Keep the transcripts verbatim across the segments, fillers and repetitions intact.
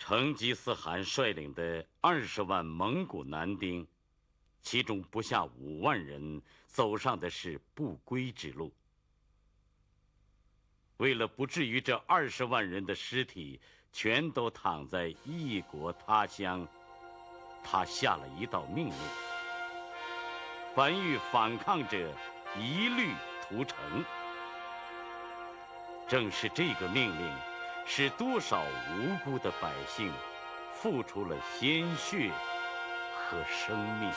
成吉思汗率领的二十万蒙古男丁，其中不下五万人走上的是不归之路。为了不至于这二十万人的尸体全都躺在异国他乡，他下了一道命令：凡遇反抗者，一律屠城。正是这个命令，使多少无辜的百姓付出了鲜血和生命。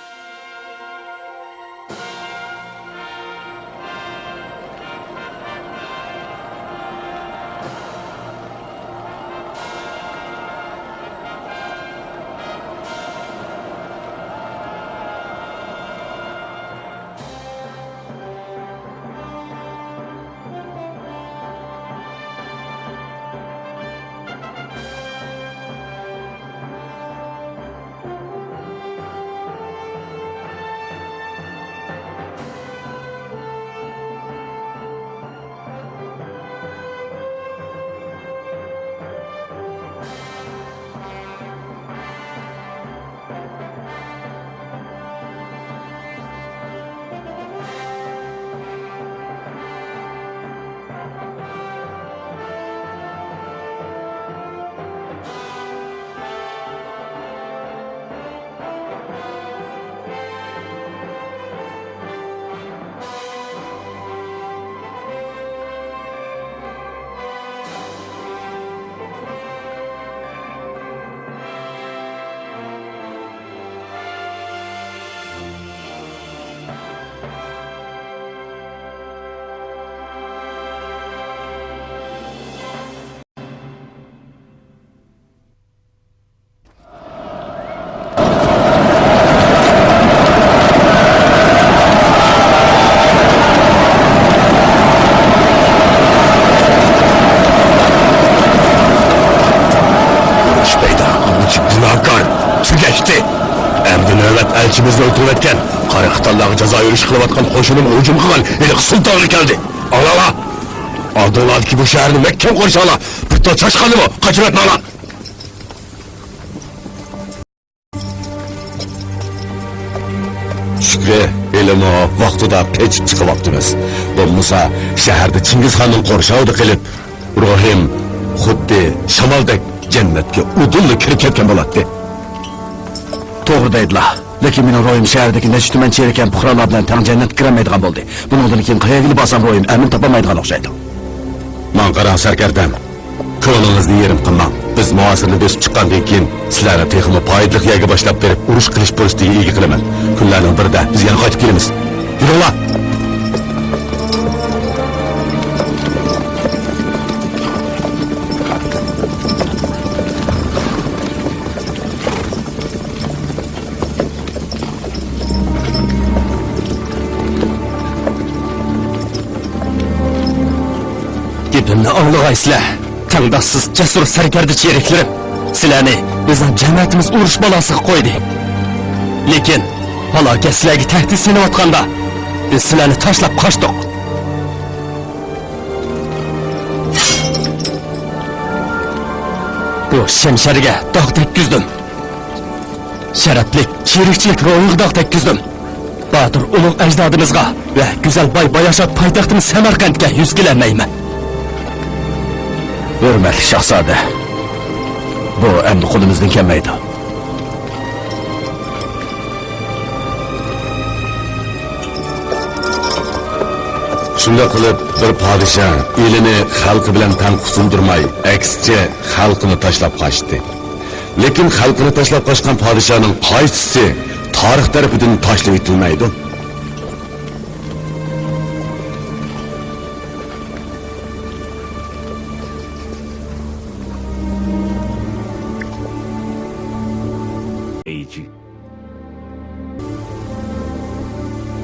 ئۇرۇش مەيدانى ئۇنچە گۇناھكار تۈگەشتى. ئەمدى نۆۋەت ئەلچىمىزنى ئۆلتۈرۈۋەتكەن، قارا خىتايلارغا جازا يۈرۈش قىلىۋاتقان قوشۇنۇم ھۇجۇم قىلغان ھېلىقى سۇلتانغا كەلدى. ئاڭلاڭلار! ئالدىڭلاردىكى بۇ شەھەرنى مەھكەم قورشاڭلار! بىر تال چاشقاننىمۇ قاچۇرۇۋەتمەڭلار! شۈكرى، ھېلىمۇ ۋاقتىدا قېچىپ چىقىۋاپتىمىز. بولمىسا، شەھەردە چىڭگىزخاننىڭ قورشاۋىدا قېلىپ، روھىم خۇددى شامالدەك جەننەتكە ئۇدۇللا كىرىپ كەتكەن بولاتتى. توغرا دەيدىلا. لېكىن مېنىڭ روھىم شەھەردىكى نەچچە تۈمەن چېرىكەن پۇقرالار بىلەن تەڭ جەننەتكە كىرەلمەيدىغان بولدى. بۇنىڭدىن كېيىن قەيەرگىلا بارسام روھىم ئەمىن تاپالمايدىغان ئوخشايدۇ. ماڭا قاراڭ، سەركەردەم. كۆڭلىڭىزنى يېرىم قىلماڭ. بىز مۇھاسىرىنى بېسىپ چىققاندىن كېيىن، سىلەرنى تېخىمۇ پايدىلىق يەرگە باشلاپ بېرىپ، ئۇرۇش قىلىش پۇرسىتىگە ئىگە قىلىمەن. كۈنلەرنىڭ بىرىدە بىز يەنە قايتىپ كېلىمىز. يۈرۈڭلار! گېپىمنى ئاڭلىغايسىلەر، تەڭداشسىز جەسۇر سەركەردە چېرىكلىرىم. سىلەرنى بىزنىڭ جەمەتىمىز ئۇرۇش بالاسىغا قويدى. لېكىن پالاكەت سىلەرگە تەھدىت سېلىۋاتقاندا، بىز سىلەرنى تاشلاپ قاچتۇق. بۇ شەمشەرگە داغ تەگكۈزدۈم. شەرەپلىك چېرىكچىلىك روھىغا داغ تەگكۈزدۈم. باتۇر ئۇلۇغ ئەجدادىمىزغا ۋە گۈزەل باي باياشات پايتەختىمىز سەمەرقەنتكە يۈز كېلەلمەيمەن. ھۆرمەتلىك شاھزادە، بۇ ئەمدى قولىمىزدىن كەلمەيدۇ. شۇنداق قىلىپ، بىر پادىشاھ ئېلىنى خەلقى بىلەن تەڭ قۇتۇلدۇرماي، ئەكسىچە خەلقىنى تاشلاپ قاچتى. لېكىن خەلقىنى تاشلاپ قاچقان پادىشاھنىڭ قايسىسى تارىخ تەرىپىدىن تاشلىۋېتىلمەيدۇ؟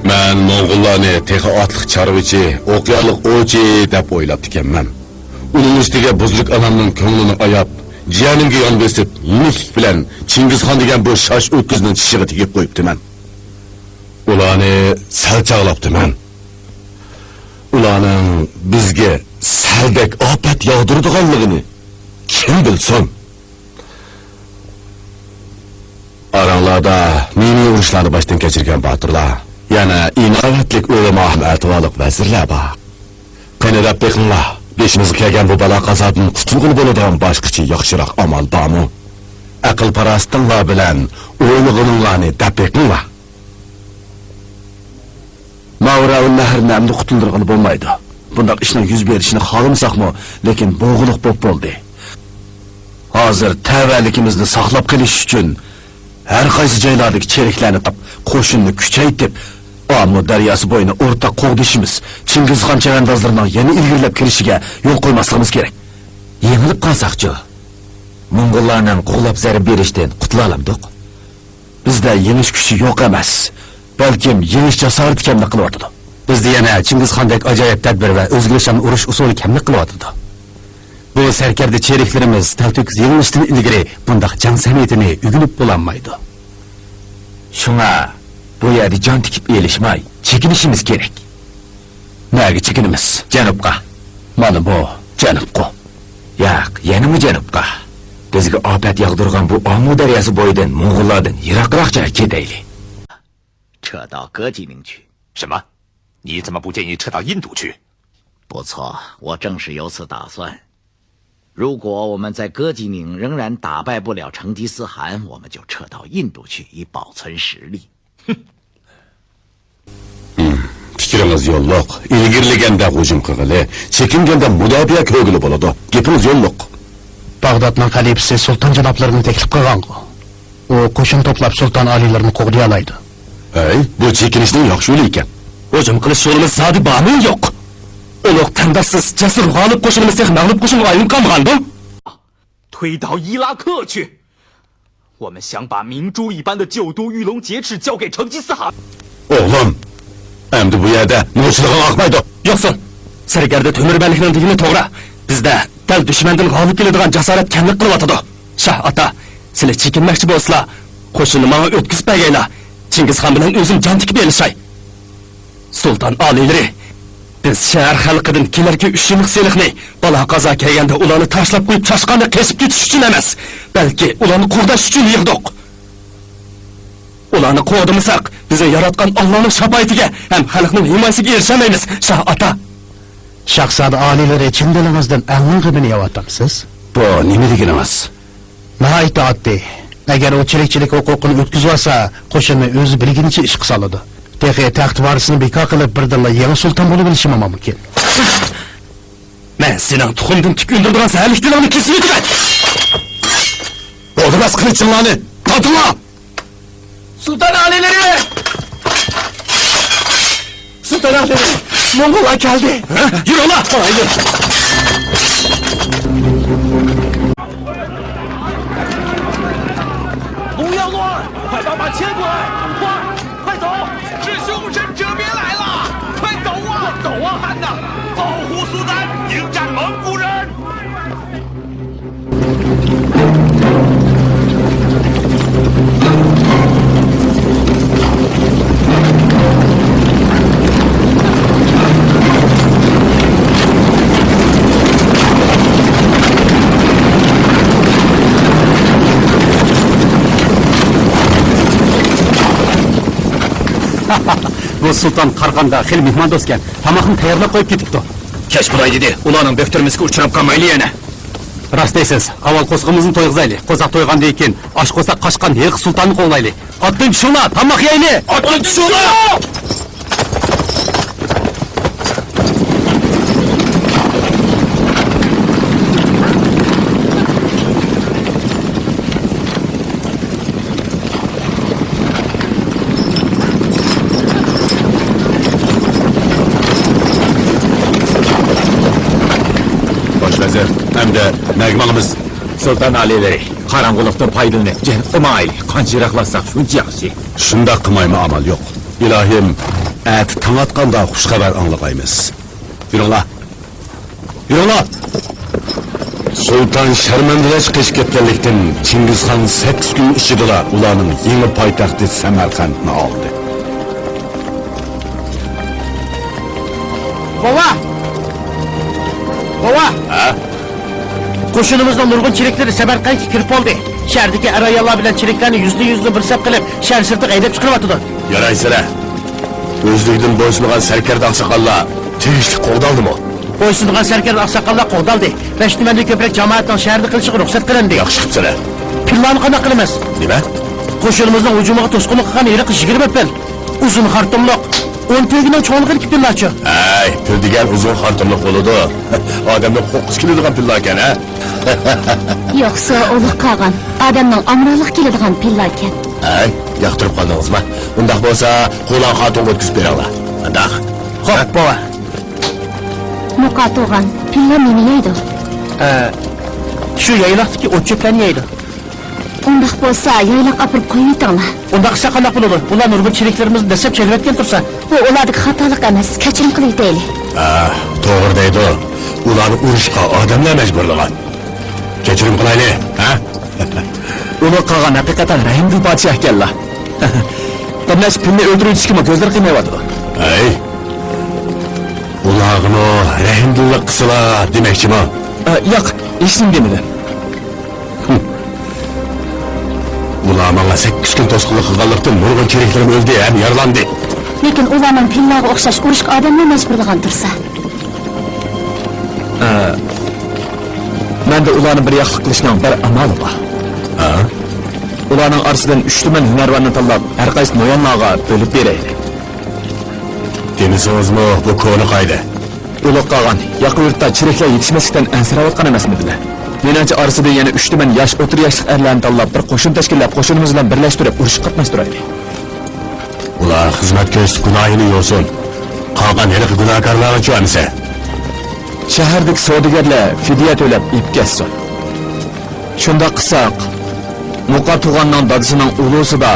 مەن موڭغۇللارنى تېخى ئاتلىق چارۋىچى، ئوقيارلىق ئوۋچى دەپ ئويلاپتىكەنمەن. ئۇنىڭ ئۈستىگە بۇزرۇك ئانامنىڭ كۆڭلىنى ئاياپ، جىيەنىمگە يان بېسىپ، يېنىكلىك بىلەن چىڭگىزخان دېگەن بۇ شاش ئۆكۈزنىڭ چىشىغا تېگىپ قويۇپتىمەن. ئۇلارنى سەل چاغلاپتىمەن. ئۇلارنىڭ بىزگە سەلدەك ئاپەت ياغدۇرىدىغانلىقىنى كىم بىلسۇن؟ ئاراڭلاردا نى-نى ئۇرۇشلارنى باشتىن كەچۈرگەن باتۇرلار، يەنە ئىناۋەتلىك ئۆلىما ھەم ئەتىۋارلىق ۋەزىرلەر بار. قېنى، دەپ بېقىڭلار، بېشىمىزغا كەلگەن بۇ بالا-قازادىن قۇتۇلغىلى بولىدىغان باشقىچە ياخشىراق ئامال بارمۇ؟ ئەقىل-پاراسىتىڭلار بىلەن ئويلىغىنىڭلارنى دەپ بېقىڭلار. ماۋۇ رەۋننەھرنى ئەمدى قۇتۇلدۇرغىلى بولمايدۇ. بۇنداق ئىشنىڭ يۈز بېرىشىنى خالىمىساقمۇ، لېكىن بولغۇلۇق بوپ بولدى. ھازىر تەۋەلىكىمىزنى ساقلاپ قېلىش ئۈچۈن ھەر قايسى جايلاردىكى چېرىكلەرنى تاپ، قوشۇننى كۈچەيتىپ، ئامۇ دەرياسى بويىنى ئورتاق قوغدىشىمىز، چىڭگىزخان چەۋەندازلىرىنىڭ يەنە ئىلگىرىلەپ كىرىشىگە يول قويماسلىقىمىز كېرەك. يېڭىلىپ قالساقچۇ؟ موڭغۇللارنىڭ قوغلاپ زەربە بېرىشتىن قۇتۇلالامدۇق؟ بىزدە يېڭىش كۈچى يوق ئەمەس، بەلكىم يېڭىش جاسارىتى كەملىك قىلىۋاتىدۇ. بىزدە يەنە چىڭگىزخاندەك ئاجايىپ تەدبىر ۋە ئۆزگىرىشچان ئۇرۇش ئۇسۇلى كەملىك قىلىۋاتىدۇ. بۇ سەركەردە چېرىكلىرىمىز تەلتۆكۈس يىغىلىشتىن ئىلگىرى بۇنداق جەڭ سەنئىتىنى ئۆگىنىپ بولالمايدۇ. شۇڭا بۇ يەردە جان تىكىپ ئېلىشماي، چېكىنىشىمىز كېرەك. نەگە چېكىنىمىز؟ جەنۇبقا. مانا بۇ جەنۇبقۇ. ياق، يەنىمۇ جەنۇبقا. بىزگە ئاپەت ياغدۇرغان بۇ ئامۇ دەرياسى بويىدىن موڭغۇللاردىن يىراقراق جايغا كېتەيلى. 撤到歌集宁去。什么？你怎么不建议撤到印度去？不错，我正是有此打算。如果我们在歌集宁仍然打败不了成吉思汗，我们就撤到印度去，以保存实力。 پىكرىڭىز يوللۇق. ئىلگىرىلىگەندە ھۇجۇم قىلغىلى، چېكىنگەندە مۇداپىئە كۆرگىلى بولىدۇ. گېپىڭىز يوللۇق. باغدادنىڭ خەلىپىسى سۇلتان جانابلىرىنى تەكلىپ قىلغانغۇ؟ ئۇ قوشۇن توپلاپ سۇلتان ئالىيلىرىنى قوغدىيالايدۇ. ھەي، بۇ چېكىنىشنىڭ ياخشى يولى ئىكەن. ھۇجۇم قىلىش يولىمىز زادى بارمۇ يوق؟ ئۇلۇغ تەڭداشسىز جەسۇر غالىب قوشۇنىمىز تېخى مەغلۇپ قوشۇنغا ئايلىنىپ قالمىغاندۇ؟ 推到伊拉克去。我们想把明珠一般的九都御龙劫持交给成吉思汗。 ئوغلۇم، ئەمدى بۇ يەردە نوچىلىقىڭ ئاقمايدۇ. يوقسۇن! سەركەردە تۆمۈر بەللىكنىڭ دېگىنى توغرا. بىزدە دەل دۈشمەندىن غالىب كېلىدىغان جاسارەت كەملىك قىلىۋاتىدۇ. شاھ ئاتا، سىلى چېكىنمەكچى بولسىلا، قوشۇننى ماڭا ئۆتكۈزۈپ بەرگەيلا. چىڭگىزخان بىلەن ئۆزۈم جان تىكىپ ئېلىشاي. سۇلتان ئالىيلىرى، بىز شەھەر خەلقىدىن كېلەركى ئۈچ يىللىق سېلىقنى بالا-قازا كەلگەندە ئۇلارنى تاشلاپ قويۇپ چاشقاندا قېچىپ كېتىش ئۈچۈن ئەمەس، بەلكى ئۇلارنى قوغداش ئۈچۈن يىغدۇق. ئۇلارنى قوغدىمىساق، بىزنى ياراتقان ئاللانىڭ شاپائىتىگە ھەم خەلقنىڭ ھىمايىسىگە ئېرىشەلمەيمىز، شاھ ئاتا. شاھزادە ئالىيلىرى، چىن دىلىڭىزدىن ئەلنىڭ غېمىنى يەۋاتامسىز؟ بۇ نېمە دېگىنىڭىز؟ ناھايىتى ئاددىي. ئەگەر ئۇ چىرىكچىلىك ھوقۇقىنى ئۆتكۈزۈۋالسا، قوشۇننى ئۆزى بىلگىنىچە ئىشقا سالىدۇ. تېخى تەخت ۋارىسىنى بىكار قىلىپ، بىردىنلا يېڭى سۇلتان بولۇۋېلىشىمۇ مۇمكىن. مەن سېنىڭ تۇخۇمدىن تۈك ئۈندۈرىدىغان زەھەرلىك تىلىڭنى كېسىۋېتىمەن! بولدى، بەس قىلىچىڭلارنى! تارتىڭلار! سۇلتان ئالىيلىرى! سۇلتان ئالىيلىرى! موڭغۇللار كەلدى! ھە؟ يۈرۈڭلار! قارايلى! 龙耀洛尔，快把马牵过来！快，快走！是凶神蛇别来了！快走啊！走啊，汉娜！保护苏丹，迎战蒙古人！ بۇ سۇلتان قارىغاندا خېلى مېھماندوستكەن. تاماقنى تەييارلاپ قويۇپ كېتىپتۇ. كەچ بولاي دېدى. ئۇلارنىڭ بۆكتۈرمىسىگە ئۇچراپ قالمايلى يەنە. راست دەيسىز. ئاۋۋال قورسىقىمىزنى تويغۇزايلى. قورساق تويغاندىن كېيىن ئاچ قورساق قاچقان ھېلىقى سۇلتاننى قوغلايلى. ئاتتىن چۈشۈڭلار، تاماق يەيلى! ئاتتىن چۈشۈڭلار! باش ۋەزىر، ئەمدى نەگە ماڭىمىز؟ سۇلتان ئالىيلىرى، قاراڭغۇلۇقتىن پايدىلىنىپ جەنۇبقا ماڭايلى. قانچە يىراقلاشساق شۇنچە ياخشى. شۇنداق قىلمايمۇ ئامال يوق. ئىلاھىم، ئەتە تاڭ ئاتقاندا خۇش خەۋەر ئاڭلىغايمىز. يۈرۈڭلار! يۈرۈڭلار! سۇلتان شەرمەندىلەش قېچىپ كەتكەنلىكتىن، چىڭگىزخان سەككىز كۈن ئىچىدىلا ئۇلارنىڭ يېڭى پايتەختى سەمەرقەنتنى ئالدى. بوۋا! بوۋا! ھە؟ قوشۇنىمىزنىڭ نۇرغۇن چېرىكلىرى سەمەرقەنتكە كىرىپ بولدى. شەھەردىكى ئەر-ئاياللار بىلەن چېرىكلەرنى يۈزدىن-يۈزدىن بىر سەپ قىلىپ، شەھەر سىرتىغا ھەيدەپ چىقىرىۋاتىدۇ. يارايسىلەر. ئۆزلۈكىدىن بويسۇنغان سەركەردە ئاقساقاللار تېگىشلىك قوغدالدىمۇ؟ بويسۇنغان سەركەردە ئاقساقاللار قوغدالدى. بەش تۈمەندىن كۆپرەك جامائەتنىڭ شەھەردە قېلىشىغا رۇخسەت قىلىندى. ياخشى قىپسىلەر. پىللانى قانداق قىلىمىز؟ نېمە؟ قوشۇنىمىزنىڭ ھۇجۇمىغا توسقۇنلۇق قىلغان ھېلىقى يىگىرمە پىل. ئۇزۇن خارتۇملۇق. ئون تۆگىنىڭ چوڭلۇقىدىكى پىللاچۇ. ھەي، پىل دېگەن ئۇزۇن خارتۇملۇق بولىدۇ. ئادەمنىڭ قورققۇسى كېلىدىغان پىللاكەن، ھە؟ يوقسا ئۇلۇغ قاغان، ئادەمنىڭ ئامراقلىقى كېلىدىغان پىللاكەن. ھەي، ياقتۇرۇپ قالدىڭىزمۇ؟ ئۇنداق بولسا، قۇلان خاتۇنغا ئۆتكۈزۈپ بېرىڭلار. ئانداق. خوپ، بوۋا. مۇقا تۇغان، پىللا نېمە يەيدۇ؟ ئە، شۇ يايلاقتىكى ئوت-چۆپلەرنى يەيدۇ. ئۇنداق بولسا، يايلاققا ئاپىرىپ قويۇۋېتىڭلار. ئۇنداق قىلساق قانداق بولىدۇ؟ ئۇلار نۇرغۇن چېرىكلىرىمىزنى دەسسەپ چېلىۋەتكەن تۇرسا. بۇ ئۇلاردىكى خاتالىق ئەمەس، كەچۈرۈم قىلىۋېتەيلى. ئھە، توغرا دەيدۇ. ئۇلارنى ئۇرۇشقا ئادەملەر مەجبۇرلىغان. كەچۈرۈم قىلايلى، ھە؟ ئۇلۇغ قاغان ھەقىقەتەن رەھىمدىل پادىشاھ ئىكەنلا. بىر نەچچە پىلنى ئۆلتۈرۈۋېتىشكىمۇ كۆزلىرى قىيمايۋاتىدۇ. ھەي، ئۇلارغىمۇ رەھىمدىللىق قىلسىلا دېمەكچىمۇ؟ ئە، ياق، ھېچنېمە دېمىدىم. ھىم. ئۇلار ماڭا سەككىز كۈن توسقۇنلۇق قىلغانلىقتىن، نۇرغۇن چېرىكلىرىم ئۆلدى ھەم يارىلاندى. لېكىن ئۇلارنىڭ پىللارغا ئوخشاش ئۇرۇشقا ئادەمنى مەجبۇرلىغان تۇرسا. ئە، مەندە ئۇلارنى بىر ياقلىق قىلىشنىڭ بىر ئامالى بار. ھە؟ ئۇلارنىڭ ئارىسىدىن ئۈچ تۈمەن ھۈنەرۋەننى تاللاپ، ھەر قايسى نويانلارغا بۆلۈپ بېرەيلى. دېمىسىڭىزمۇ، بۇ كونا قائىدە. ئۇلۇغ قاغان، ياقا يۇرتتا چېرىكلەر يېتىشمەسلىكتىن ئەنسىرەۋاتقان ئەمەسمىدىلە؟ مېنىڭچە، ئارىسىدىن يەنە ئۈچ تۈمەن ياش، ئوتتۇرا ياشلىق ئەرلەرنى تاللاپ، بىر قوشۇن تەشكىللەپ، قوشۇنىمىز بىلەن بىرلەشتۈرۈپ، ئۇرۇشقا قاتناشتۇرايلى. ئۇلار خىزمەت كۆرسىتىپ گۇناھىنى يۇسۇن. قالغان ھېلىقى گۇناھكارلارغىچۇ ئەمىسە؟ شەھەردىكى سودىگەرلەر فىدىيە تۆلەپ ئېلىپ كەتسۇن. شۇنداق قىلساق، مۇقا تۇغاننىڭ دادىسىنىڭ ئۇلۇسىدا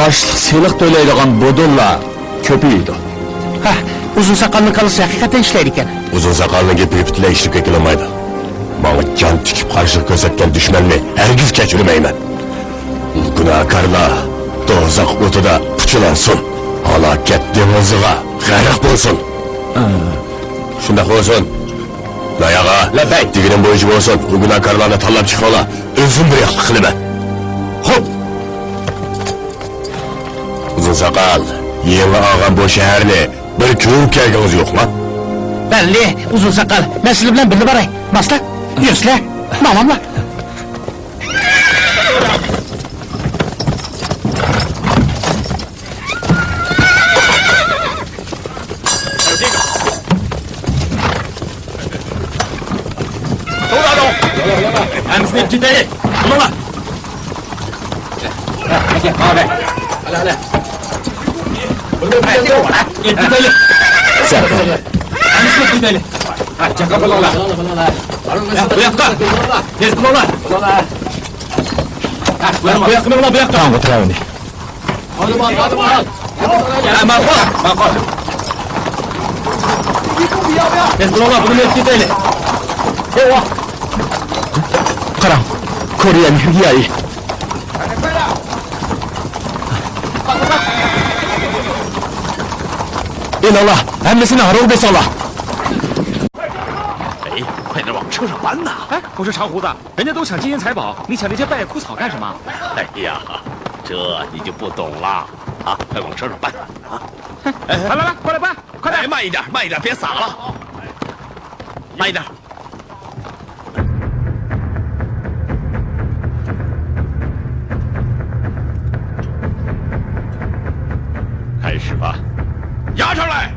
ئاشلىق سېلىق تۆلەيدىغان بودۇنلار كۆپىيىدۇ. ھە، ئۇزۇن ساقالنىڭ كاللىسى ھەقىقەتەن ئىشلەيدىكەن. ئۇزۇن ساقالنىڭ گېپىگە پۈتۈنلەي ئىشىنىپ كەتكىلى بولمايدۇ. ماڭا جان تىكىپ قارشىلىق كۆرسەتكەن دۈشمەننى ھەرگىز كەچۈرمەيمەن. گۇناھكارلار دوزاخ ئوتىدا پۇچىلانسۇن، ھالاكەت دېڭىزىغا غەرق بولسۇن. شۇنداق بولسۇن. لاياغا، لەببەي، دېگىنىم بويىچە بولسۇن، ئۇ گۇناھكارلارنى تاللاپ چىقىڭلار، ئۆزۈم بىر ياقلىق قىلىمەن. خوپ. ئۇزۇن ساقال، يېڭى ئالغان بۇ شەھەرنى بىر كۆرۈپ كەلگىڭىز يوقما؟ بەللى، ئۇزۇن ساقال، مەن سىلەر بىلەن بىللە باراي. ماسلا، يۈرسىلە، ماڭاملا. ھەممىسىنى كېتەيلى. بۇلىڭلار. بۇ ياققا. تېز بولۇڭلار. بۇ ياققا مېڭىڭلار، بۇ ياققا. ھە، ماقۇل، ماقۇل. تېز بولۇڭلار، بۇنى ئۆتۈپ كېتەيلى. قاراڭ، كورېيە نېفىت يايى. ئېلىڭلار، ھەممىسىنى ھارۋىغا بېسىڭلار. 哎，快点往车上搬呐！哎，我说长胡子，人家都抢金银财宝，你抢这些败叶枯草干什么？哎呀，这你就不懂了啊！快往车上搬啊！哎，来来来，过来搬，快点！哎，慢一点，慢一点，别洒了，慢一点。 开始吧。押上来。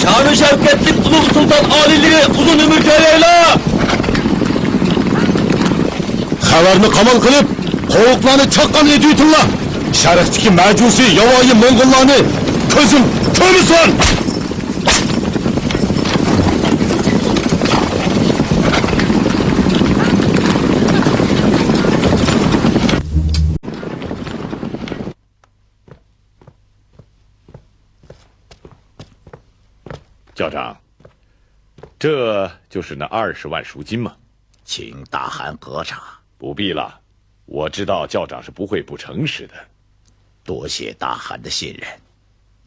شانۇ شەۋكەتلىك ئۇلۇغ سۇلتان ئالىيلىرى ئۇزۇن ئۆمۈر كۆرەيلا! خەۋەرنى قامال قىلىپ، قوۋۇقلارنى چاققان ئېتىۋېتىڭلار! شەرقتىكى مەجۇسىي ياۋايى موڭغۇللارنى كۆزۈم كۆرمىسۇن! 校长，这就是那二十万赎金吗？请大汗核查。不必了，我知道校长是不会不诚实的。多谢大汗的信任。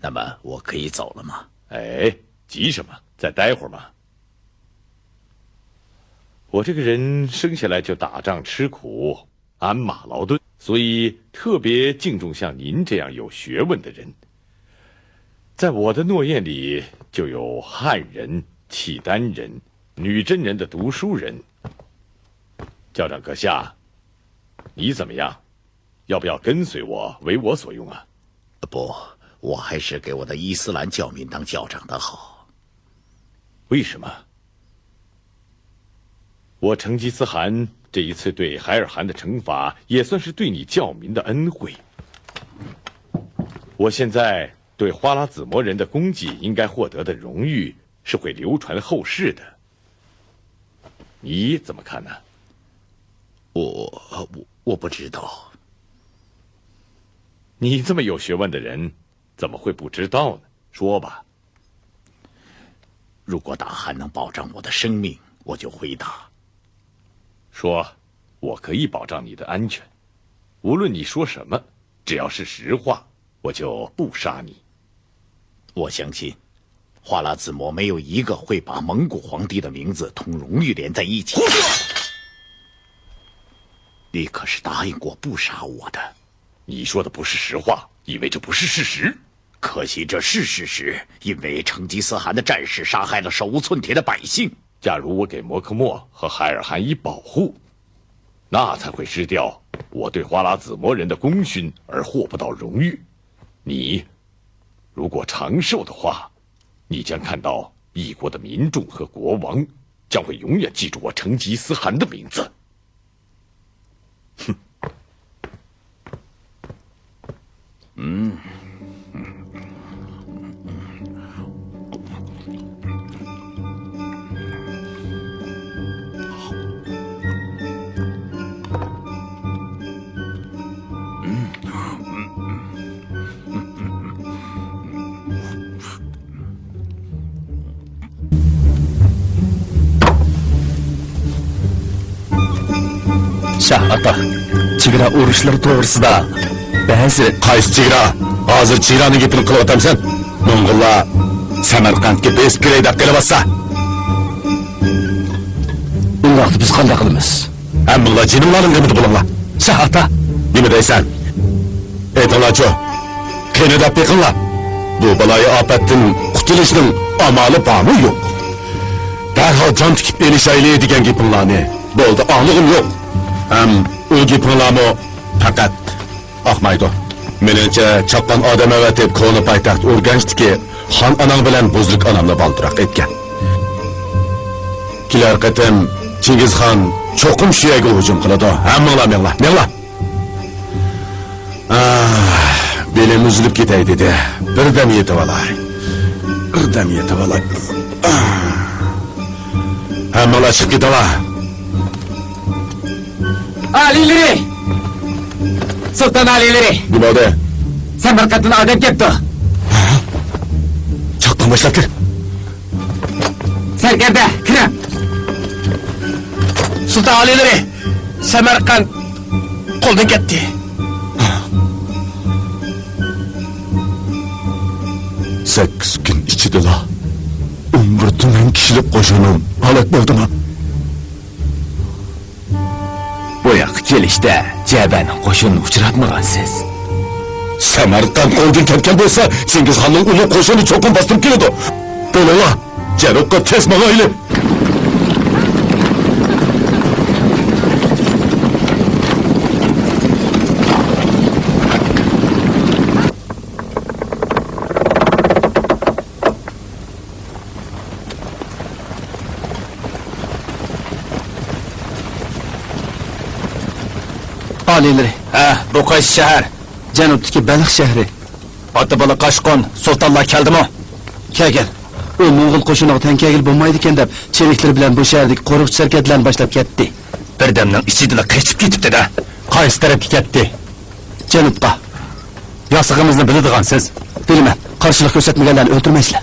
那么我可以走了吗？哎，急什么？再待会儿嘛。我这个人生下来就打仗吃苦， 鞍马劳顿，所以特别敬重像您这样有学问的人。在我的诺言里，就有汉人、契丹人、女真人的读书人。校长阁下，你怎么样？要不要跟随我，为我所用啊？不，我还是给我的伊斯兰教民当校长的好。为什么？ 我成吉思汗这一次对海尔汗的惩罚，也算是对你教民的恩惠。我现在对花剌子模人的功绩应该获得的荣誉，是会流传后世的。你怎么看呢？我我我不知道。你这么有学问的人，怎么会不知道呢？说吧。 如果大汗能保障我的生命，我就回答。说，我可以保障你的安全，无论你说什么，只要是实话，我就不杀你。我相信，花剌子模没有一个会把蒙古皇帝的名字同荣誉连在一起。你可是答应过不杀我的。你说的不是实话，因为这不是事实。 可惜这是事实，因为成吉思汗的战士杀害了手无寸铁的百姓。假如我给摩诃末和海尔汗以保护，那才会失掉我对花剌子模人的功勋而获不到荣誉。你如果长寿的话，你将看到异国的民众和国王将会永远记住我成吉思汗的名字。 شاھ ئاتا، چېگرا ئۇرۇشلىرى توغرىسىدا بەزى. قايسى چېگرا؟ ھازىر چېگرانىڭ گېپىنى قىلىۋاتامسەن؟ موڭغۇللار سەمەرقەنتكە بېسىپ كىرەي دەپ قېلىۋاتسا. ئۇنداقتا بىز قانداق قىلىمىز؟ ھەممىڭلار جېنىڭلارنىڭ غېمىدە بولۇڭلار. شاھ ئاتا! نېمە دەيسەن؟ ئېيتىڭلارچۇ؟ قېنى دەپ بېقىڭلار. بۇ بالايىئاپەتتىن قۇتۇلۇشنىڭ ئامالى بارمۇ يوق؟ دەرھال جان تىكىپ ئېلىشايلى دېگەن گېپىڭلارنى بولدى ئاڭلىغۇم يوق. ھەم ئۇ گېپىڭلارمۇ پەقەت ئاقمايدۇ. مېنىڭچە، چاققان ئادەم ئەۋەتىپ، كونا پايتەخت ئۇرگەنچتىكى خان ئاناڭ بىلەن بۇزرۇك ئانامنى بالدۇرراق ئېيتكەن. كېلەر قېتىم چىڭگىزخان چوقۇم شۇ يەرگە ھۇجۇم قىلىدۇ. ھەممىڭلار مېڭلا، مېڭلا! ئاھ، بېلىم ئۈزۈلۈپ كېتەي دېدى. بىردەم يېتىۋالاي. بىردەم يېتىۋالاي. ئاھ. ھەممىڭلار چىقىپ كېتىڭلار. ئالىيلىرى! سۇلتان ئالىيلىرى! نېمە بولدى؟ سەمەرقەنتتىن ئادەم كەپتۇ. چاققان باشلاپتۇ. سەركەردە، كىرىڭ. سۇلتان ئالىيلىرى، سەمەرقەنت قولدىن كەتتى. سەككىز كۈن ئىچىدىلا ئون بىر تۈمەن كىشىلىك قوشۇنۇم ھالاك بولدىما؟ بۇ ياققا كېلىشتە جەبەنىڭ قوشۇنىنى ئۇچراتمىغانسىز. سەمەرقەنت قولدىن كەتكەن بولسا، چىڭگىزخاننىڭ ئۇلۇغ قوشۇنى چوقۇم باستۇرۇپ كېلىدۇ. بولۇڭلار، جەنۇبقا تېز ماڭايلى. ئالىيلىرى. ھە، بۇ قايسى شەھەر؟ جەنۇبتىكى بەلخ شەھىرى. ئاتا-بالا قاشقۇن، سۇلتانلار كەلدىمۇ؟ كەلگەن. ئۇ موڭغۇل قوشۇنىغا تەڭ كەلگىلى بولمايدىكەن دەپ، چېرىكلىرى بىلەن بۇ شەھەردىكى قورۇقچى سەركەردىلەرنى باشلاپ كەتتى. بىردەمنىڭ ئىچىدىلا قېچىپ كېتىپتۇ-دە. قايسى تەرەپكە كەتتى؟ جەنۇبقا. ياسىغىڭىزنى بىلىدىغانسىز؟ بىلىمەن. قارشىلىق كۆرسەتمىگەنلەرنى ئۆلتۈرمەيسىلەر.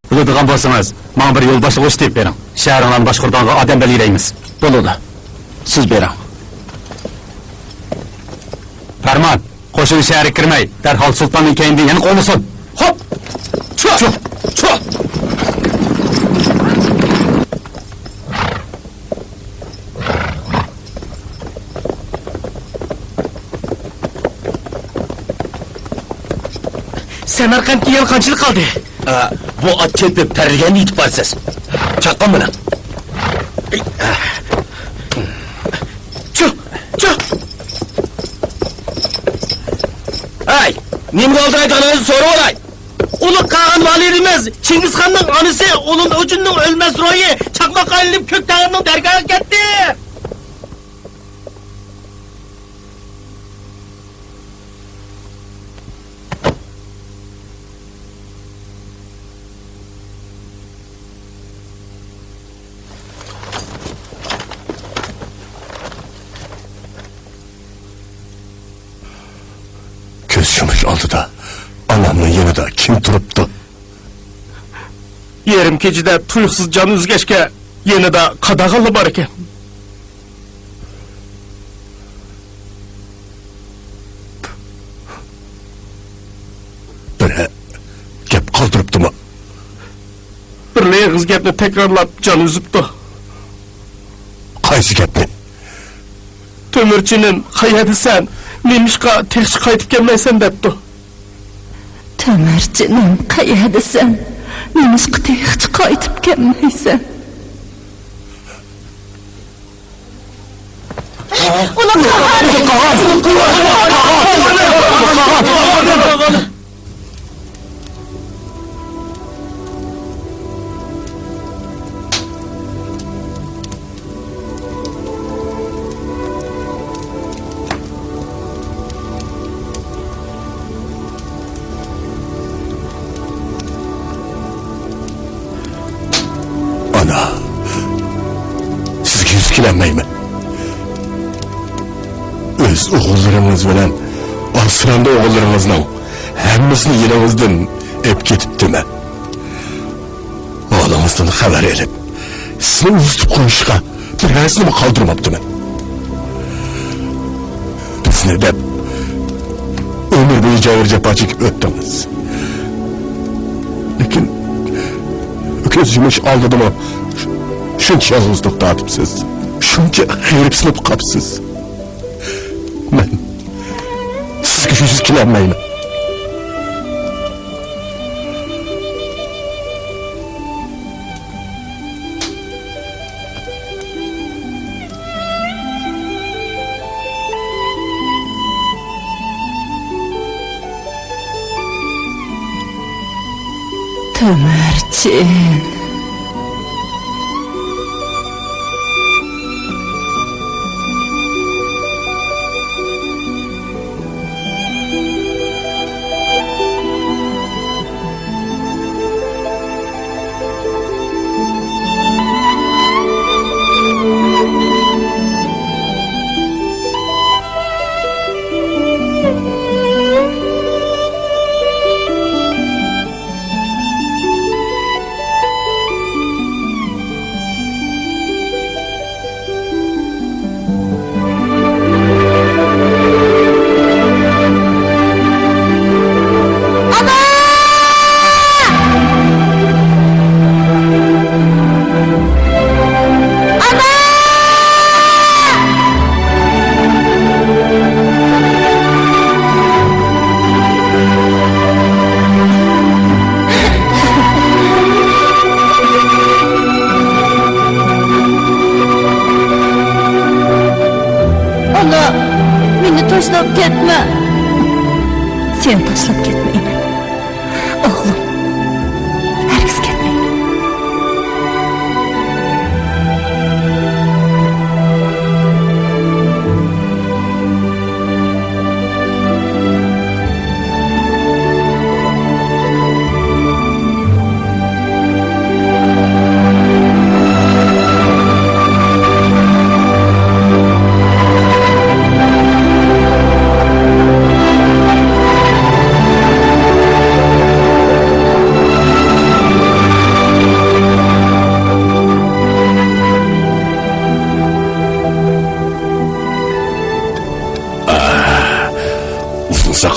بىلىدىغان بولسىڭىز، ماڭا بىر يولباشچىلىق ئىشلىتىپ بېرىڭ. شەھىرىڭلارنى باشقۇرىدىغانغا ئادەم بەلگىلەيمىز. بولىدۇ. سىز بېرىڭ. پەرمان، قوشۇن شەھەرگە كىرمەي، دەرھال سۇلتاننىڭ كەينىدىن يەنە قوغلىسۇن. خوپ! چۇ! چۇ! چۇ! سەمەرقەنتكە يەنە قانچىلىك قالدى؟ ئا، بۇ ئات چېپىپ تەرلىگەندە يېتىپ بارىسىز. چاققان بىلەن. چۇ! چۇ! ھەي، نېمىگە ئالدىرايدىغىنىڭىزنى سورىۋالاي. ئۇلۇغ قاغان ۋالىدىمىز چىڭگىزخاننىڭ ئانىسى ئۇلۇغ ئوجۇننىڭ ئۆلمەس روھى چاقماققا ئايلىنىپ كۆك تەڭرىنىڭ دەرگاھىغا كەتتى. كۆز يۇمۇش ئالدىدا ئانامنىڭ يېنىدا كىم تۇرۇپتۇ؟ يېرىم كېچىدە تۇيۇقسىز جان ئۈزگەچكە، يېنىدا قاداغانلا بار ئىكەن. بىرەر گەپ قالدۇرۇپتىمۇ؟ بىرلا ئېغىز گەپنى تەكرارلاپ جان ئۈزۈپتۇ. قايسى گەپنى؟ تۆمۈرچىنىم، قەيەردىسەن؟ نېمىشقا تېخىچە قايتىپ كەلمەيسەن؟ دەپتۇ. تۆمۈرچىنىم، قەيەردىسەن؟ نېمىشقا تېخىچە قايتىپ كەلمەيسەن؟ ئۇلۇغ قاغان! ئانا، سىزگە يۈز كېلەلمەيمەن. ئۆز ئوغۇللىرىڭىز بىلەن ئاسرامدا ئوغۇللىرىڭىزنىڭ ھەممىسىنى يېنىڭىزدىن ئېلىپ كېتىپتىمەن. ئوغلىڭىزدىن خەۋەر ئېلىپ، سىزنى ئۇزىتىپ قويۇشقا بىر نەرسىنىمۇ قالدۇرماپتىمەن. بىزنى دەپ ئۆمۈر بويى جەۋر جاپا چېكىپ ئۆتتىڭىز. لېكىن كۆز يۇمۇش ئالدىدىمۇ شۇنچە يالغۇزلۇق تارتىپسىز، شۇنچە غېرىبسىنىپ قاپسىز. مەن سىزگە يۈز كېلەلمەيمەن. تۆمۈرچىن. ئانا، مېنى تاشلاپ كەتمە. سېنى تاشلاپ كەتمەيمەن، ئوغلۇم. ھەرگىز كەتمەيمەن.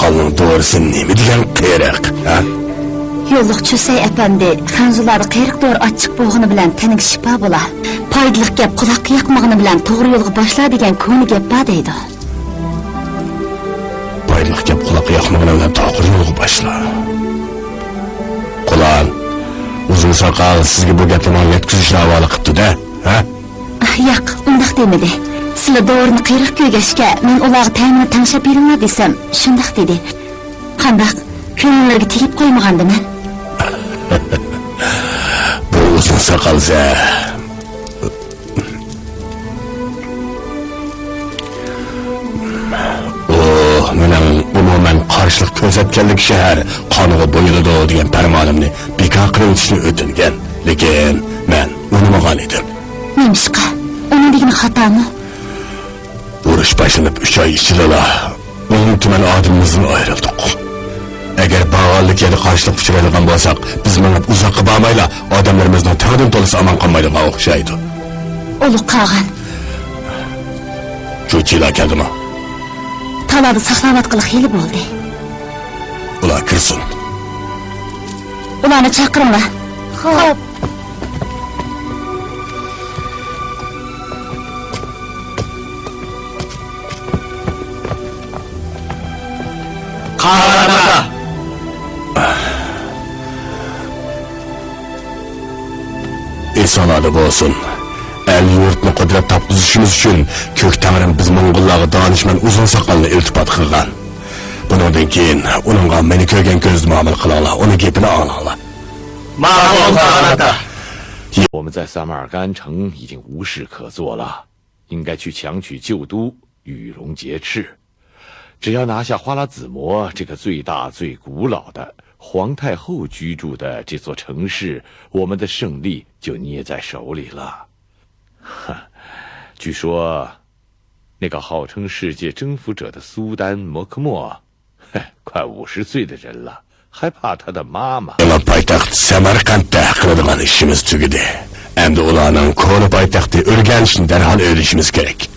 ئۇنىڭ دورىسى نېمە دېگەن قېرىق، ھە؟ يوللۇق چۈسەي ئەپەندى، خەنزۇلاردا قېرىق دورا ئاچچىق بولغىنى بىلەن تەنگە شىپا بولا. پايدىلىق گەپ قۇلاققا ياقمىغىنى بىلەن توغرا يولغا باشلا دېگەن كونا گەپ بار دەيدۇ. پايدىلىق گەپ قۇلاققا ياقمىغىنى بىلەن توغرا يولغا باشلا. قۇلان، ئۇزۇن ساقال سىزگە بۇ گەپنى ماڭا يەتكۈزۈشنى ھاۋالە قىپتۇ-دە، ھە؟ ئاھ، ياق، ئۇنداق دېمىدى. سىلەر دورىنى قېرىق كۆرگەچكە، مەن ئۇلارغا تەمىنى تەڭشەپ بېرىڭلار دېسەم، شۇنداق دېدى. قانداق، كۆڭۈللىرىگە تېگىپ قويمىغاندىمەن؟ بۇ ئۇزۇن ساقال زە. ئۇ مېنىڭ ئومۇمەن قارشىلىق كۆرسەتكەنلىك شەھەر قانغا بويىلىدۇ دېگەن پەرمانىمنى بىكار قىلىۋېتىشنى ئۆتۈنگەن، لېكىن مەن ئۇنىمىغان ئىدىم. نېمىشقا؟ ئۇنىڭ دېگىنى خاتامۇ؟ ئۇرۇش باشلىنىپ ئۈچ ئاي ئىچىدىلا ئون تۈمەن ئادىمىمىزدىن ئايرىلدۇق. ئەگەر بارغانلىك يەردە قارشىلىققا ئۇچرايدىغان بولساق، بىز مېڭىپ ئۇزاققا بارمايلا، ئادەملىرىمىزنىڭ تەڭدىن تولىسى ئامان قالمايدىغان ئوخشايدۇ. ئۇلۇغ قاغان. جۇچىلار كەلدىمۇ؟ تالادا ساقلاۋاتقىلى خېلى بولدى. ئۇلار كىرسۇن. ئۇلارنى چاقىرىڭلار. خوپ. قاغان ئاتا! ئېسىڭلاردا بولسۇن. ئەل-يۇرتنى قۇدرەت تاپقۇزۇشىمىز ئۈچۈن كۆك تەڭرىم بىز موڭغۇللارغا دانىشمەن ئۇزۇن ساقالنى ئىلتىپات قىلغان. بۇنىڭدىن كېيىن ئۇنىڭغا مېنى كۆرگەن كۆزدە مۇئامىلە قىلىڭلار، ئۇنىڭ گېپىنى ئاڭلاڭلار. ماقۇل، قاغان ئاتا! 我们在撒马尔干城已经无事可做了，应该去强取旧都，羽龙结翅。只要拿下花剌子模这个最大、最古老的皇太后居住的这座城市，我们的胜利就捏在手里了。哼，据说，那个号称世界征服者的苏丹摩科莫，嘿，快五十岁的人了，还怕他的妈妈？يېڭى پايتەخت سەمەرقەنتتە قىلىدىغان ئىشىمىز تۈگىدى. ئەمدى ئۇلارنىڭ كونا پايتەختى ئۈرگەنچنى دەرھال ئېلىشىمىز كېرەك.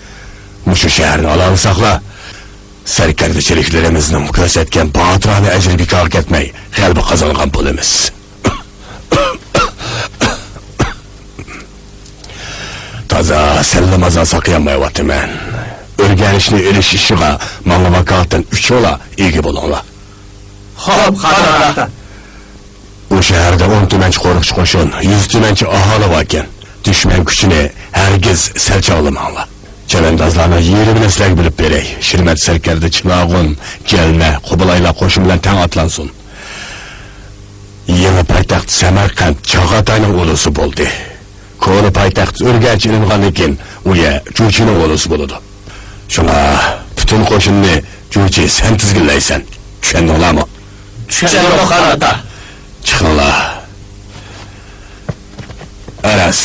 مۇشۇ شەھەرنى ئالالىساقلا، سەركەردىچىلىكلىرىمىزنىڭ كۆرسەتكەن باتۇرانە ئەجرى بىكارغا كەتمەي، غەلىبە قازانغان بولىمىز. تازا سەللە مازا ساقىيالمايۋاتىمەن. ئۈرگەنچنى ئېلىش ئىشىغا ماڭا ۋاكالىتەن ئۈچ بالا ئىگە بولۇڭلار. خوپ، قاغان ئاتا. ئۇ شەھەردە ئون تۈمەنچە قورۇقچى قوشۇن، يۈز تۈمەنچە ئاھالى باركەن. دۈشمەن كۈچىنى ھەرگىز سەل چاغلىماڭلار. چەۋەندازلارنىڭ يېرىنى سىلەرگە بىلىپ بېرەي. شىرمەت سەركەردە چىلاغۇن، جەلمە، قۇبلايلار قوشۇن بىلەن تەڭ ئاتلانسۇن. يېڭى پايتەخت سەمەرقەنت چاغاتاينىڭ ئۇلۇسى بولدى. كونا پايتەخت ئۈرگەنچ ئېلىنغاندىن كېيىن، ئۇ يەر جۇچىنىڭ ئۇلۇسى بولىدۇ. شۇڭا پۈتۈن قوشۇننى جۇچى سەن تىزگىنلەيسەن. چۈشەندىڭلارمۇ؟ چۈشەندۇق، قاغان ئاتا. چىقىڭلار. ئەرەس.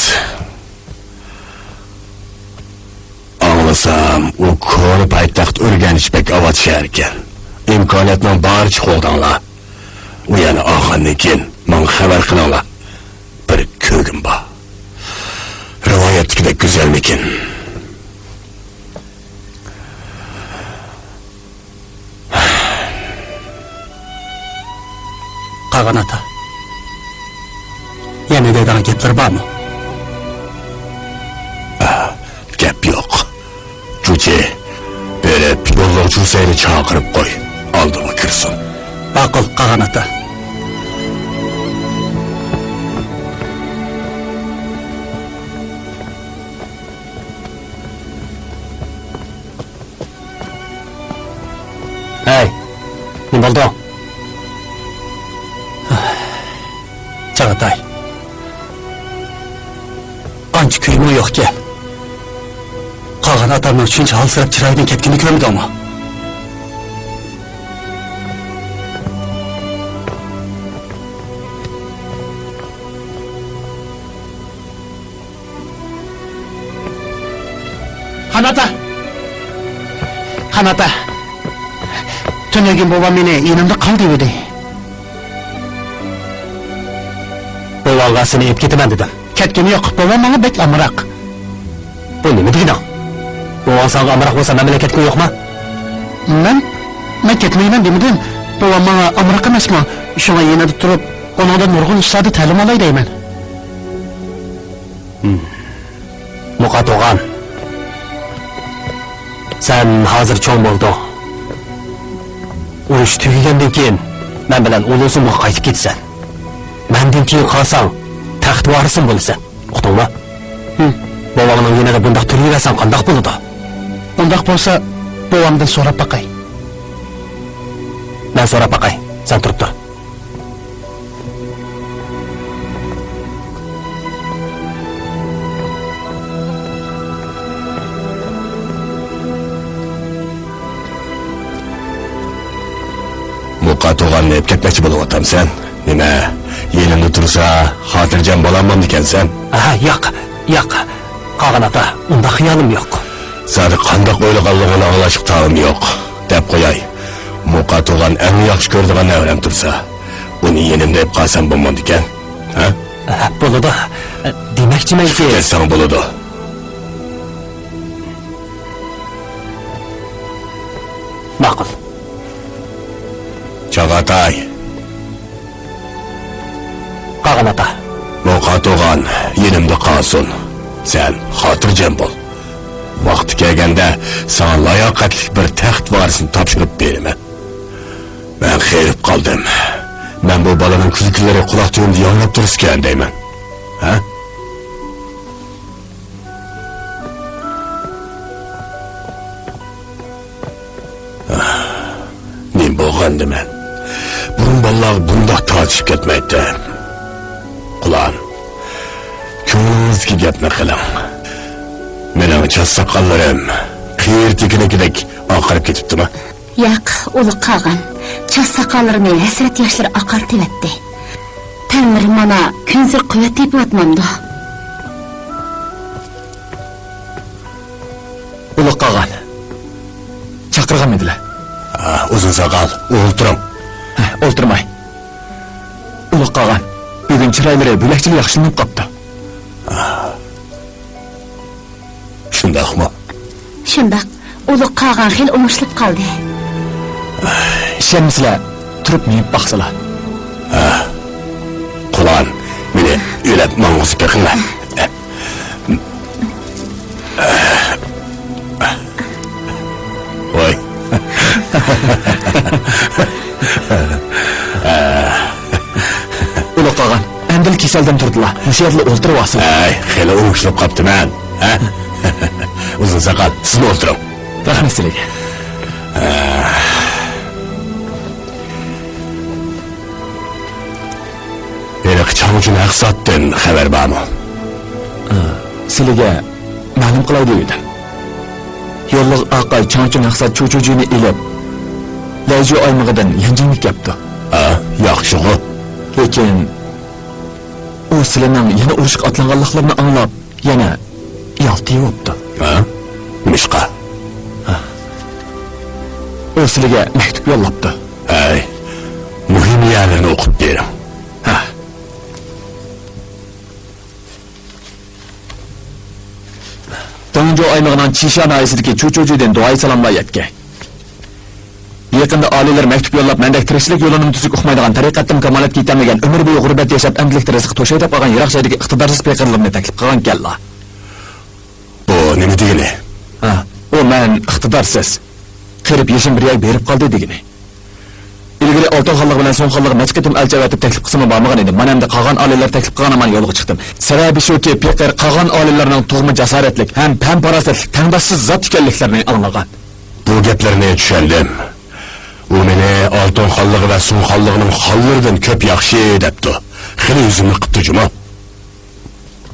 ئاڭلىسام، ئۇ كونا پايتەخت ئۈرگەنچ بەك ئاۋات شەھەركەن. ئىمكانىيەتنىڭ بارىچە قوغداڭلار. ئۇ يەرنى ئالغاندىن كېيىن ماڭا خەۋەر قىلىڭلار. بىر كۆرگۈم بار. رىۋايەتتىكىدەك گۈزەلمىكىن؟ قاغان ئاتا، يەنە دەيدىغان گەپلىرى بارمۇ؟ گەپ يوق. جۇچى، بېرىپ يوللۇق جۇسەينى چاقىرىپ قوي، ئالدىمغا كىرسۇن. ماقۇل، قاغان ئاتا. ھەي، نېمە بولدۇڭ؟ چاغاتاي، قانچە كۈنمۇ يوقكەن. قاغان ئاتامنىڭ شۇنچە ھالسىراپ چىرايىدىن كەتكىنىنى كۆرمىدىڭمۇ؟ قاغان ئاتا! قاغان ئاتا! تۈنۈگۈن بوۋام مېنى يېنىمدا قال دېۋىدى. بوۋاڭغا سېنى ئېلىپ كېتىمەن دېدىم. كەتكىنى يوق. بوۋام ماڭا بەك ئامراق. بۇ نېمە دېگىنىڭ؟ بوۋاڭ ساڭا ئامراق بولسا، مەن بىلەن كەتكىنى يوقما؟ مەن؟ مەن كەتمەيمەن دېمىدىم. بوۋام ماڭا ئامراق ئەمەسمۇ؟ شۇڭا يېنىدا تۇرۇپ، ئۇنىڭدىن نۇرغۇن ئىشلاردا تەلىم ئالاي دەيمەن. مۇقاتوغان، سەن ھازىر چوڭ بولدۇڭ. ئۇرۇش تۈگىگەندىن كېيىن مەن بىلەن ئۇلۇسۇمغا قايتىپ كېتىسەن. مەندىن كېيىن قالساڭ، تەخت ۋارىسىم بولىسەن. ئۇقتۇڭمۇ؟ ھىم. بوۋاڭنىڭ يېنىدا بۇنداق تۇرۇۋەرسەڭ قانداق بولىدۇ؟ ئۇنداق بولسا، بوۋامدىن سوراپ باقاي. مەن سوراپ باقاي، سەن تۇرۇپ تۇر. مۇقاتوغاننى ئېلىپ كەتمەكچى بولۇۋاتامسەن؟ نېمە، يېنىمدا تۇرسا، خاتىرجەم بولالمامدىكەنسەن؟ ئاھا، ياق، ياق. قاغان ئاتا، ئۇنداق خىيالىم يوق. زادى قانداق ئويلىغانلىقىڭنى ئاڭلاشقا تاۋىم يوق. دەپ قوياي، مۇقاتوغان ئەڭ ياخشى كۆرىدىغان نەۋرەم تۇرسا، ئۇنى يېنىمدا ئېلىپ قالسام بولمامدىكەن؟ ھە؟ ئە، بولىدۇ. ئە، دېمەكچىمەنكى، كەتسەڭ بولىدۇ. ماقۇل. چاغاتاي. قاغان ئاتا. مۇقاتوغان يېنىمدا قالسۇن. سەن خاتىرجەم بول. ۋاقتى كەلگەندە ساڭا لاياقەتلىك بىر تەخت ۋارىسىنى تاپشۇرۇپ بېرىمەن. مەن قېرىپ قالدىم. مەن بۇ بالىنىڭ كۈلكىلىرى قۇلاق تۈۋىمدە ياڭراپ تۇرسىكەن دەيمەن. ھە؟ نېمە بولغاندىمەن؟ بۇرۇن بالىلارغا بۇنداق تارتىشىپ كەتمەيتتىم. قۇلان، كۆڭلىڭىزدىكى گەپنى قىلىڭ. مېنىڭ چاچ ساقاللىرىم قېرى تېكىنىكىدەك ئاقىرىپ كېتىپتىمۇ؟ ياق، ئۇلۇغ قاغان. چاچ ساقاللىرىنى ھەسرەت ياشلىرى ئاقارتىۋەتتى. تەنلىرى مانا كۈنسېرى قۇۋۋەت تېپىۋاتمامدۇ؟ ئۇلۇغ قاغان. چاقىرغانمىدىلە؟ ئا، ئۇزۇن ساقال، ئولتۇرۇڭ. ھە، ئولتۇرماي. ئۇلۇغ قاغان، بۈگۈن چىرايلىرى بۆلەكچىلا ياخشىلىنىپ قاپتۇ. شۇنداقمۇ؟ شۇنداق. ئۇلۇغ قاغان خېلى ئوڭشىلىپ قالدى. ئىشەنمىسىلەر، تۇرۇپ مېڭىپ باقسىلا. ھە. قۇلان، مېنى ئۆيلەپ ماڭغۇزۇپ بېقىڭلار. ۋاي. ئۇلۇغ قاغان، ئەمدىلا كېسەلدىن تۇردىلا، مۇشۇ يەردىلا ئولتۇرۇۋالسىلا. ھەي، خېلى ئوڭشىلىپ قاپتىمەن، ھە؟ ئۇزۇن ساقال، سىزمۇ ئولتۇرۇڭ. رەھمەت سىلىگە. ھېلىقى چاڭچۈن ھەقساتتىن خەۋەر بارمۇ؟ ئا، سىلىگە مەلۇم قىلاي دېۋىدىم. يوللۇق ئاقاي چاڭچۈن ھەقسات چۇچۇجىنى ئېلىپ، لەيجۇ ئايمىقىدىن يەنجىڭگە كەپتۇ. ئا، ياخشىغۇ. لېكىن ئۇ سىلىنىڭ يەنە ئۇرۇشقا ئاتلانغانلىقلىرىنى ئاڭلاپ، يەنە يالتىيىۋاپتۇ. ھە؟ نېمىشقا؟ ئۇ سىلىگە مەكتۇپ يوللاپتۇ. ھەي، مۇھىم يەرلىرىنى ئوقۇپ بېرىڭ. ھە. دېڭجۇ ئايمىقىنىڭ چىشيا ناھىيەسىدىكى چۇچۇجىدىن دۇئايى سالاملار يەتكەي. يېقىندا ئالىيلار مەكتۇپ يوللاپ، مەندەك تىرىكچىلىك يولىنىمۇ تۈزۈك ئۇقمايدىغان، تەرىقەتتىن كامالەتكە يېتەلمىگەن، ئۆمۈر بويى غۇربەتتە ياشاپ، ئەمدىلىكتە رىزىق توشاي دەپ قالغان يىراق جايدىكى ئىقتىدارسىز پېقىرلىرىنى تەكلىپ قىلغانىكەنلا. بۇ نېمە دېگىنى؟ ھە، ئۇ مەن ئىقتىدارسىز، قېرىپ يېشىم بىر يەرگە بېرىپ قالدى دېگىنى. ئىلگىرى ئالتۇن خانلىق بىلەن سۇڭ خانلىققا نەچچە قېتىم ئەلچى ئەۋەتىپ تەكلىپ قىلسىمۇ بارمىغان ئىدىم. مانا ئەمدى قاغان ئالىيلار تەكلىپ قىلغان ھامان يولغا چىقتىم. سەۋەبى شۇكى، پېقىر قاغان ئالىيلارنىڭ تۇغما جاسارەتلىك ھەم پەم-پاراسەتلىك، تەڭداشسىز زات ئىكەنلىكلىرىنى ئاڭلىغان. بۇ گەپلىرىنى چۈشەندىم. ئۇ مېنى ئالتۇن خانلىقى ۋە سۇڭ خانلىقىنىڭ خانلىرىدىن كۆپ ياخشى دەپتۇ. خېلى يۈزۈمنى قىپتۇ جۇمۇ.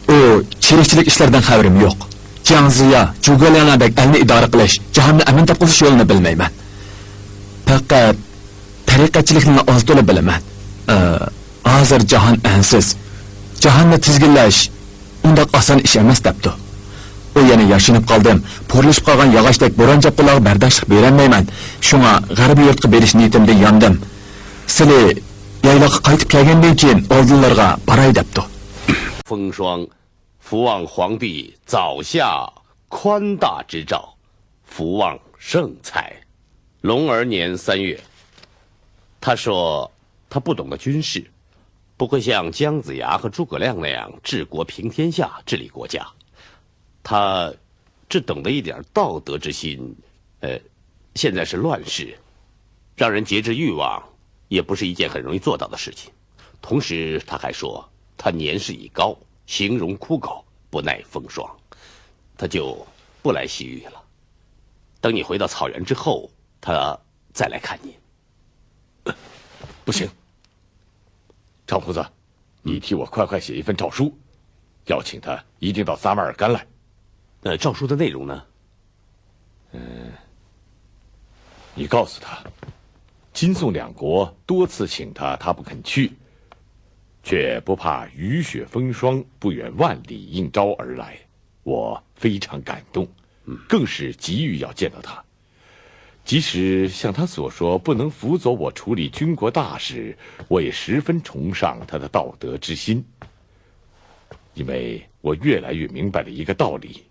ئۇ چىرىكچىلىك ئىشلىرىدىن خەۋىرىم يوق. جياڭزىيا، جۇگۇلياڭلاردەك ئەلنى ئىدارە قىلىش، جاھاننى ئەمىن تاپقۇزۇش يولىنى بىلمەيمەن. پەقەت تەرىقەتچىلىكنىلا ئاز-تولا بىلىمەن. ئى، ھازىر جاھان ئەنسىز. جاھاننى تىزگىنلەش ئۇنداق ئاسان ئىش ئەمەس دەپتۇ. ئۇ يەنە ياشىنىپ قالدىم. پورلىشىپ قالغان ياغاچتەك بوران-چاپقۇنلارغا بەرداشلىق بېرەلمەيمەن. شۇڭا غەربىي يۇرتقا بېرىش نىيىتىمدىن ياندىم. سىلى يايلاققا قايتىپ كەلگەندىن كېيىن ئالدىلىرىغا باراي دەپتۇ. 风霜，福旺皇帝早下宽大之诏，福旺圣裁。龙儿年三月，他说他不懂得军事，不会像姜子牙和诸葛亮那样治国平天下、治理国家。他只懂得一点道德之心。呃，现在是乱世，让人节制欲望也不是一件很容易做到的事情。同时，他还说他年事已高，形容枯槁，不耐风霜，他就不来洗浴了。等你回到草原之后，他再来看你。不行，长胡子，你替我快快写一份诏书，邀请他一定到撒马尔干来。呃，诏书的内容呢？嗯，你告诉他，金宋两国多次请他，他不肯去，却不怕雨雪风霜，不远万里应召而来。我非常感动，更是急于要见到他。即使像他所说不能辅佐我处理军国大事，我也十分崇尚他的道德之心，因为我越来越明白了一个道理：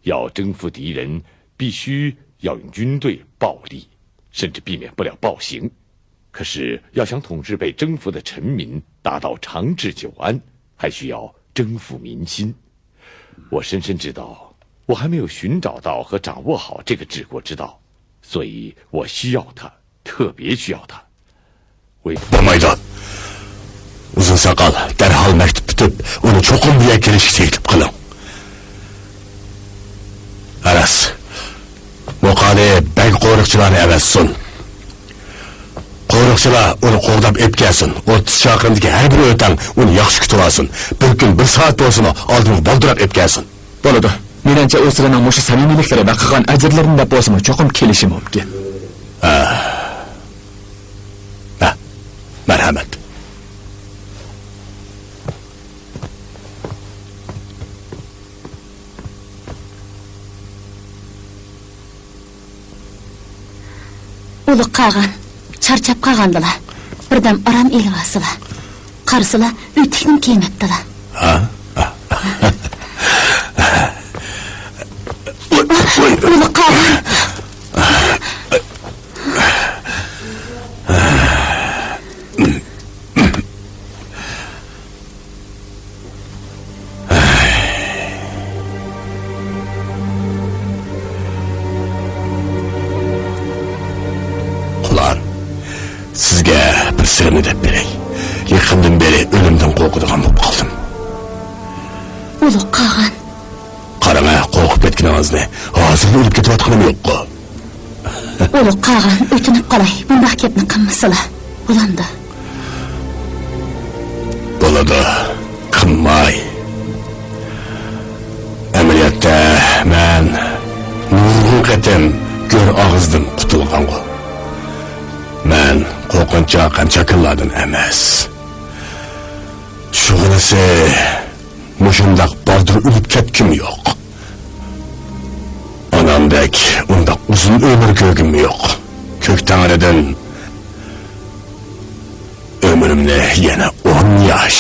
要征服敌人，必须要用军队暴力，甚至避免不了暴行。可是要想统治被征服的臣民，达到长治久安，还需要征服民心。我深深知道，我还没有寻找到和掌握好这个治国之道，所以我需要他，特别需要他。为 بولمايدۇ. ئۇزۇن ساقال، دەرھال مەكتۇپ پۈتۈپ، ئۇنى چوقۇم بۇ يەرگە كېلىشكە تەكلىپ قىلىڭ. راست. مۇقالى بەگ قورۇقچىلارنى ئەۋەتسۇن. قورۇقچىلار ئۇنى قوغداپ ئېلىپ كەلسۇن. ئوتتۇز چاقىرىمدىكى ھەر بىر ئۆتەڭ ئۇنى ياخشى كۈتۈۋالسۇن. بىر كۈن بىر سائەت بولسىمۇ ئالدىمغا بالدۇرراق ئېلىپ كەلسۇن. بولىدۇ. مېنىڭچە ئۇ سىلەرنىڭ مۇشۇ سەمىمىيلىكلىرى ۋە قىلغان ئەجىرلىرىنى دەپ بولسىمۇ چوقۇم كېلىشى مۇمكىن. ھە. ھە. مەرھەمەت. ئۇلۇغ قاغان، چارچاپ قالغاندىلا، بىردەم ئارام ئېلىۋالسىلا. قارىسىلا، ئۆتۈكنىمۇ كىيمەپتىلا. ئۇلۇغ قاغان! قۇلان، سىزگە بىر سىرىمنى دەپ بېرەي. يېقىندىن بېرى ئۆلۈمدىن قورقىدىغان بولۇپ قالدىم. ئۇلۇغ قاغان. قاراڭە، قورقۇپ كەتكىنىڭىزنى. ھازىرلا ئۆلۈپ كېتىۋاتقىنىم يوققۇ. ئۇلۇغ قاغان، ئۆتۈنۈپ قالاي، بۇنداق گەپنى قىلمىسىلا. بولامدۇ؟ بولىدۇ، قىلماي. ئەمەلىيەتتە مەن نۇرغۇن قېتىم گۆر ئاغزىدىن قۇتۇلغانغۇ. مەن قورقۇنچاق ھەم چاكىنىلاردىن ئەمەس. شۇغىنىسى، مۇشۇنداق باردۇر ئۆلۈپ كەتكۈم يوق. ئانامدەك ئۇنداق ئۇزۇن ئۆمۈر كۆرگۈم يوق. كۆك تەڭرىدىن ئۆمرۈمنى يەنە ئون ياش،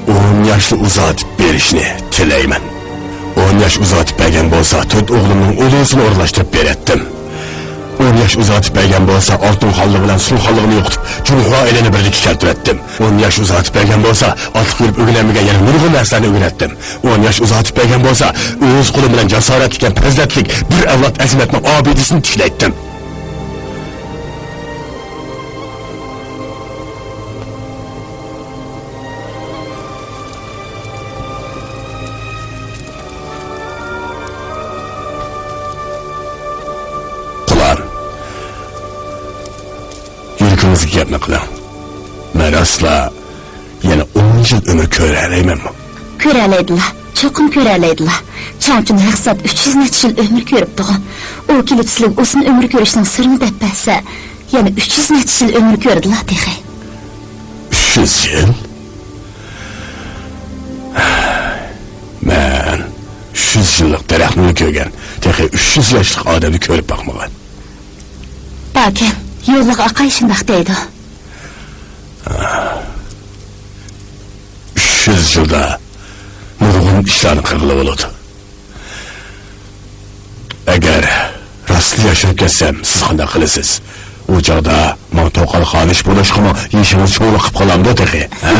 ئون ياشلا ئۇزارتىپ بېرىشنى تىلەيمەن. ئون ياش ئۇزارتىپ بەرگەن بولسا، تۆت ئوغلۇمنىڭ ئۇلىسىنى ئورۇنلاشتۇرۇپ بېرەتتىم. ئون ياش ئۇزارتىپ بەرگەن بولسا، ئالتۇن خانلىقى بىلەن سۇن خانلىقىنى يوقىتىپ، جۇڭخۇا ئېلىنى بىرلىككە كەلتۈرەتتىم. ئون ياش ئۇزارتىپ بەرگەن بولسا، ئاتلىق يۈرۈپ ئۆگىنەلمىگەن يەنە نۇرغۇن نەرسىلەرنى ئۆگىنەتتىم. ئون ياش ئۇزارتىپ بەرگەن بولسا، ئۆز قولۇم بىلەن جاسارەتلىك ھەم پەزىلەتلىك بىر ئەۋلاد ئەزىمەتنىڭ ئابىدىسىنى تىكلەيتتىم. قۇلان، يۈرىكىڭىزگە گەپنى قىلىڭ. مەن راستلا يەنە ئون يىل ئۆمۈر كۆرەلەيمەنمۇ؟ كۆرەلەيدىلا، چوقۇم كۆرەلەيدىلا. چاڭچۈن ھەقسات ئۈچ يۈز نەچچە يىل ئۆمۈر كۆرۈپتىغۇ. ئۇ كېلىپ سىلىگە ئۇزۇن ئۆمۈر كۆرۈشنىڭ سىرىنى دەپ بەرسە، يەنە ئۈچ يۈز نەچچە يىل ئۆمۈر كۆرىدىلا تېخى. ئۈچ يۈز يىل؟ مەن ئۈچ يۈز يىللىق دەرەخنىمۇ كۆرگەن، تېخى ئۈچ يۈز ياشلىق ئادەمنى كۆرۈپ باقمىغان. باركەن، يوللۇق ئاقاي شۇنداق دەيدۇ. ئۈچ يۈز يىلدا نۇرغۇن ئىشلارنى قىلغىلى بولىدۇ. ئەگەر راستلا ياشىرىپ كەتسەم، سىز قانداق قىلىسىز؟ ئۇ چاغدا ماڭا توقال خانىش بولۇشقىمۇ يېشىڭىز چوڭلۇق قىلىپ قالامدۇ تېخى، ھە؟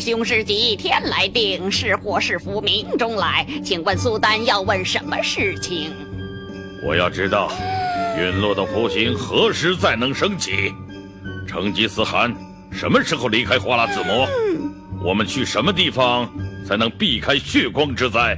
凶是几天来定，是祸是福命中来，请问苏丹要问什么事情？我要知道，陨落的福星何时再能升起？成吉思汗什么时候离开花剌子模？我们去什么地方才能避开血光之灾？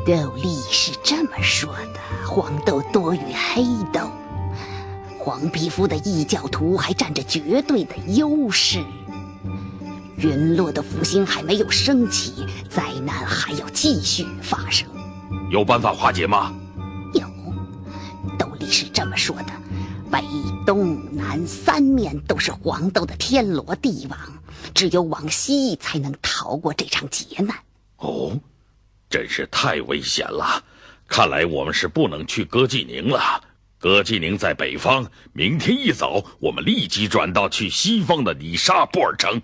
斗笠是这么说的：黄豆多于黑豆，黄皮肤的异教徒还占着绝对的优势。 陨落的福星还没有升起，灾难还要继续发生。有办法化解吗？有，斗笠是这么说的：北、东、南三面都是黄豆的天罗地网，只有往西才能逃过这场劫难。哦，真是太危险了！看来我们是不能去歌妓宁了。歌妓宁在北方，明天一早我们立即转道去西方的尼沙布尔城。